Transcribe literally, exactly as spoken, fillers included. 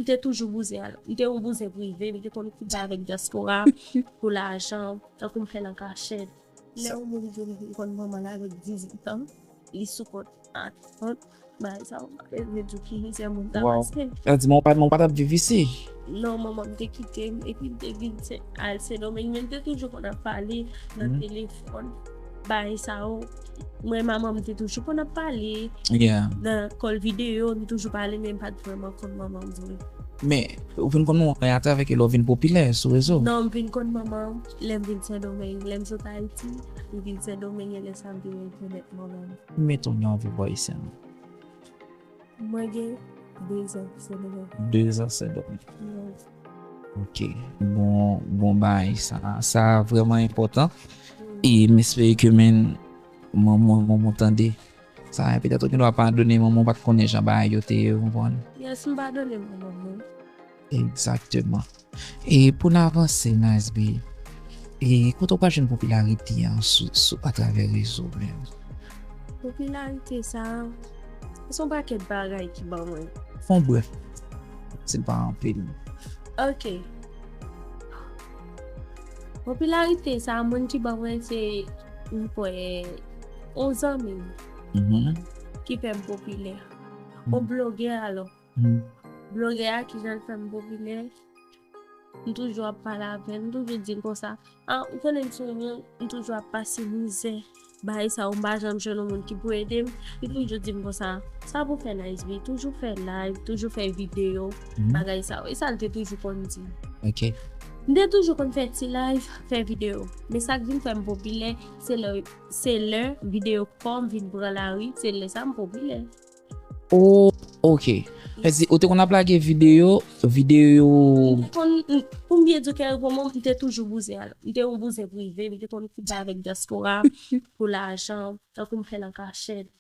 te toujou bouzen al. M te yon bouzen prive, m te konn koupe avèk dyaspora pou lajan, tankou m fè l an kachèt. Lè yon moun vin konn manman l avèk dizuit an, li sou kont a trant, bagay sa yo, m pa bezwen di w ki mizè moun ta pase. Sa di, manman w pa, manman w pa t ap viv isi? Non, manman m te kite m, epi m te vin Sen, al Sendomeng, men m te toujou konn ap pale nan telefòn, bagay sa yo. Mwen, manman m te toujou konn ap pale nan kòl videyo, nou toujou pale, men m pa t vrèman konn manman m vre. Men, ou vin konn manman w atravè ke lè w vin popilè sou rezo? Non, m vin konn manman m lè m vin Sendomeng. Lè m sot Ayiti, m vin Sendomeng, e lè sa m vin rekonèt manman m. Mete w nan anvi bò isi an. Mwen gen dezan Sendomeng. Dezan Sendomeng. Ok. Bon, bon bagay sa. Sa vrèman enpòtan. E m espere ke men manman, manman w tande sa, e petèt ou gen dwa padone manman w, pa t konnen jan bagay yo te ye, ou konprann? Yes, m padone manman mwen. Egzakteman. E pou n avanse, Nice B, e kote w pral jwenn popilarite an sou, sou, atravè rezo menm? Popilarite sa, se yon pakèt bagay ki ban mwen. Fè yon brèf, si l pa anpil. Ok. Popilarite sa, moun ki ban mwen se, m kwè, yon zanmi m ki fè m popilè. Yon blogè alò. Blogè a ki jan l fè m popilè. M toujou ap pale avè l, m toujou di l konsa, ah, ou konnen m se yon moun, m toujou ap pase mizè. Bagay sa yo, m pa janm jwenn yon moun ki pou ede m. Li toujou di m konsa, sa pou fè Nice B, toujou fè live, toujou fè videyo, bagay sa yo. E sa l te toujou konn di m. Ok. M te toujou konn fè ti live, fè videyo. Men sa k vin fè m popilè, se lè, se lè videyo pa m vin pran lari, se lè sa m popilè. Oh, ok. Fè di, ou te konn ap lage videyo, videyo. M te konn, m, pou m byen di w kè pou mwen, m te toujou bouzen al. M te yon bouzen prive, m te konn koupe avèk dyaspora pou lajan, tankou m fè l an kachèt.